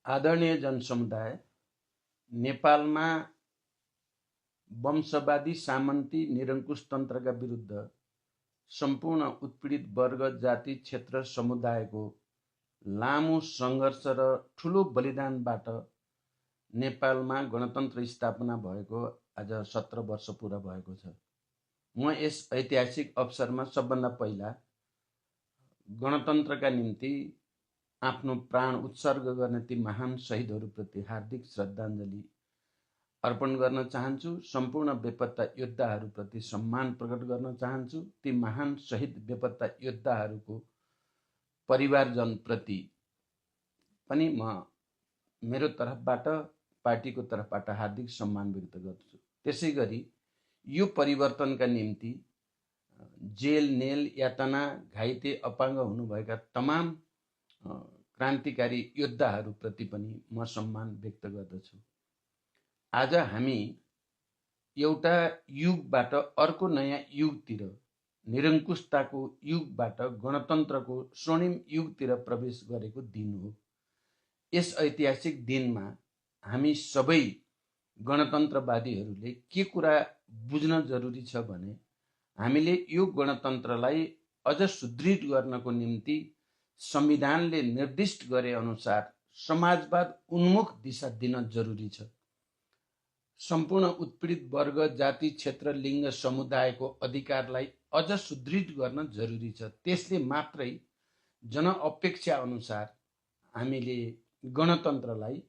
आदरणीय जनसमुदाय, नेपालमा वंशवादी सामन्ती निरङ्कुश तन्त्रका विरुद्ध सम्पूर्ण उत्पीडित वर्ग, जाति, क्षेत्र, समुदायको लामो सङ्घर्ष र ठुलो बलिदानबाट नेपालमा गणतन्त्र स्थापना भएको आज 17 वर्ष पुरा भएको छ। म यस ऐतिहासिक अवसरमा सबभन्दा पहिला गणतन्त्रका निम्ति आफ्नो प्राण उत्सर्ग गर्ने ती महान शहीदहरूप्रति हार्दिक श्रद्धाञ्जली अर्पण गर्न चाहन्छु। सम्पूर्ण बेपत्ता योद्धाहरूप्रति सम्मान प्रकट गर्न चाहन्छु। ती महान शहीद बेपत्ता योद्धाहरूको परिवारजनप्रति पनि म मेरो तर्फबाट, पार्टीको तर्फबाट हार्दिक सम्मान व्यक्त गर्छु। त्यसैगरी यो परिवर्तनका निम्ति जेल, नेल, यातना, घाइते, अपाङ्ग हुनुभएका तमाम क्रान्तिकारी योद्धाहरूप्रति पनि म सम्मान व्यक्त गर्दछु। आज हामी एउटा युगबाट अर्को नयाँ युगतिर, निरङ्कुशताको युगबाट गणतन्त्रको स्वर्णिम युगतिर प्रवेश गरेको दिन हो। यस ऐतिहासिक दिनमा हामी सबै गणतन्त्रवादीहरूले के कुरा बुझ्न जरुरी छ भने, हामीले यो गणतन्त्रलाई अझ सुदृढ गर्नको निम्ति संविधानले निर्दिष्ट गरे अनुसार समाजवाद उन्मुख दिशा दिन जरुरी छ। सम्पूर्ण उत्पीडित वर्ग, जाति, क्षेत्र, लिङ्ग, समुदायको अधिकारलाई अझ सुदृढ गर्न जरुरी छ। त्यसले मात्रै जनअपेक्षा अनुसार हामीले गणतन्त्रलाई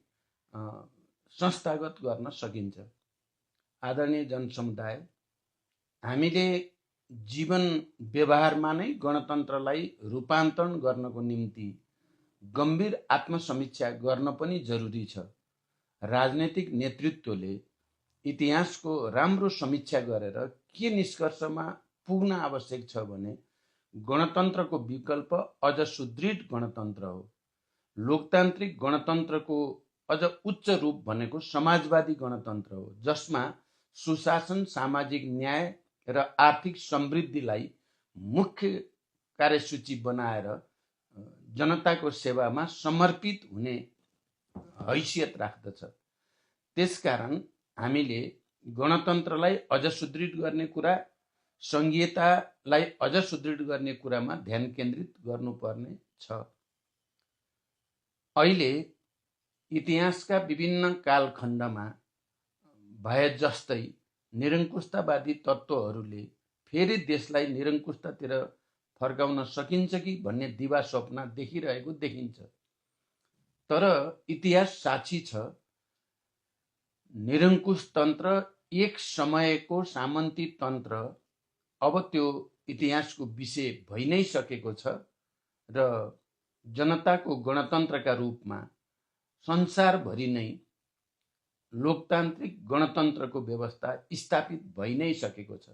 संस्थागत गर्न सकिन्छ। आदरणीय जनसमुदाय, हामीले जीवन व्यवहारमा नै गणतन्त्रलाई रूपान्तरण गर्नको निम्ति गम्भीर आत्मसमीक्षा गर्न पनि जरुरी छ। राजनैतिक नेतृत्वले इतिहासको राम्रो समीक्षा गरेर के निष्कर्षमा पुग्न आवश्यक छ भने, गणतन्त्रको विकल्प अझ सुदृढ गणतन्त्र हो। लोकतान्त्रिक गणतन्त्रको अझ उच्च रूप भनेको समाजवादी गणतन्त्र हो, जसमा सुशासन, सामाजिक न्याय र आर्थिक समृद्धिलाई मुख्य कार्यसूची बनाएर जनताको सेवामा समर्पित हुने हैसियत राख्दछ। त्यसकारण हामीले गणतन्त्रलाई अझ सुदृढ गर्ने कुरा, संघीयतालाई अझ सुदृढ गर्ने कुरामा ध्यान केन्द्रित गर्नुपर्ने छ। अहिले इतिहासका विभिन्न कालखण्डमा भए जस्तै निरङ्कुशतावादी तत्त्वहरूले फेरि देशलाई निरङ्कुशतातिर फर्काउन सकिन्छ कि भन्ने दिवा स्वप्न देखिरहेको देखिन्छ। तर इतिहास साक्षी छ, निरङ्कुश तन्त्र एक समयको सामन्ती तन्त्र अब त्यो इतिहासको विषय भइ नै सकेको छ र जनताको गणतन्त्रका रूपमा संसारभरि नै लोकतान्त्रिक गणतन्त्रको व्यवस्था स्थापित भइ नै सकेको छ।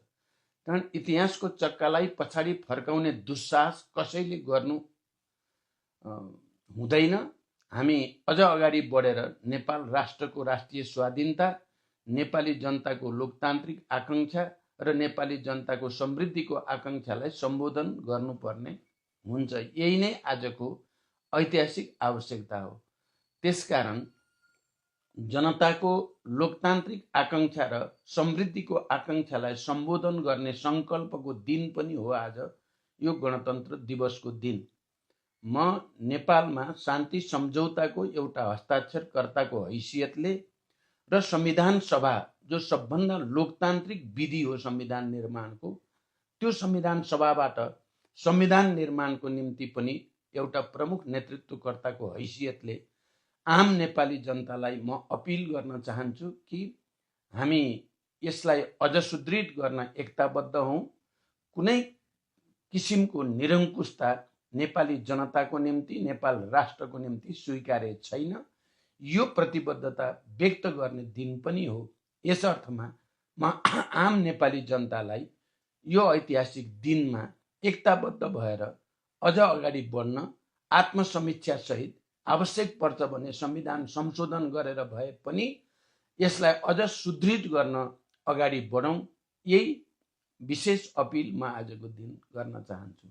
कारण इतिहासको चक्कालाई पछाडि फर्काउने दुस्साहस कसैले गर्नु हुँदैन। हामी अझ अगाडि बढेर नेपाल राष्ट्रको राष्ट्रिय स्वाधीनता, नेपाली जनताको लोकतान्त्रिक आकाङ्क्षा र नेपाली जनताको समृद्धिको आकाङ्क्षालाई सम्बोधन गर्नुपर्ने हुन्छ। यही नै आजको ऐतिहासिक आवश्यकता हो। त्यसकारण जनताको लोकतान्त्रिक आकाङ्क्षा र समृद्धिको आकाङ्क्षालाई सम्बोधन गर्ने सङ्कल्पको दिन पनि हो आज यो गणतन्त्र दिवसको दिन। म नेपालमा शान्ति सम्झौताको एउटा हस्ताक्षरकर्ताको हैसियतले र संविधान सभा, जो सबभन्दा लोकतान्त्रिक विधि हो संविधान निर्माणको, त्यो संविधान सभाबाट संविधान निर्माणको निम्ति पनि एउटा प्रमुख नेतृत्वकर्ताको हैसियतले आम नेपाली जनतालाई म अपिल गर्न चाहन्छु कि हामी यसलाई अझ सुदृढ गर्न एकताबद्ध हौँ। कुनै किसिमको निरङ्कुशता नेपाली जनताको निम्ति, नेपाल राष्ट्रको निम्ति स्वीकार्य छैन। यो प्रतिबद्धता व्यक्त गर्ने दिन पनि हो। यस अर्थमा म आम नेपाली जनतालाई यो ऐतिहासिक दिनमा एकताबद्ध भएर अझ अगाडि बढ्न, आत्मसमीक्षा सहित आवश्यक पर्छ भने संविधान संशोधन गरेर भए पनि यसलाई अझ सुदृढ गर्न अगाडि बढौँ। यही विशेष अपिल म आजको दिन गर्न चाहन्छु।